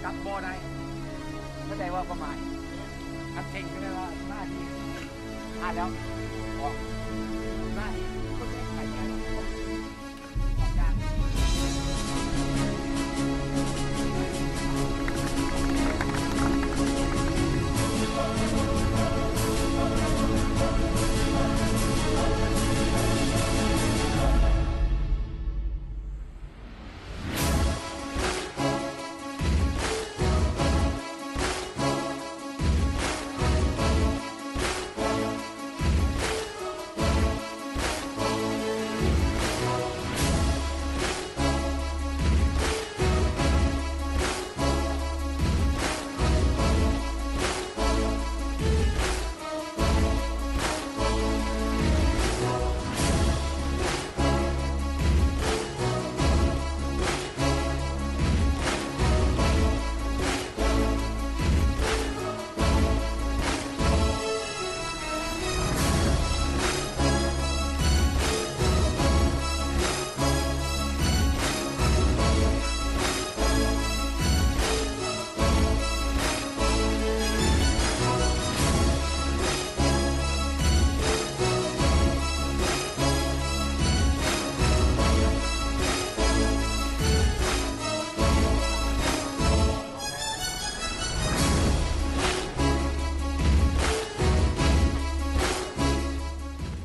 ຮັບບໍ່ໄດ້ ເຂົ້າໃຈວ່າຄວາມໝາຍ? ຄັນເສັງກໍໄດ້ວ່າໜ້າທີ່ ຜ່ານແລ້ວ ອອກ ໜ້າທີ່ຄົນໄດ້ໄປແລ້ວ ອອກຈາກ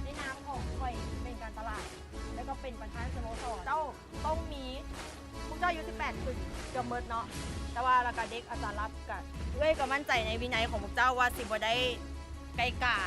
ໃນນາມຂອງຂ້ອຍເປັນການຕະຫຼາດ ແລ້ວກໍເປັນປະທານສະໂມສອນ ເຈົ້າຕ້ອງມີ ພວກເຈົ້າອາຍຸສິບແປດຂຶ້ນເກືອບໝົດເນາະ ແຕ່ວ່າແລ້ວກໍເດັກອາດຈະລັບ ກະເອື້ອຍກໍໝັ້ນໃຈໃນວິໄນຂອງພວກເຈົ້າວ່າຊິບໍ່ໄດ້ໄກ່ກາ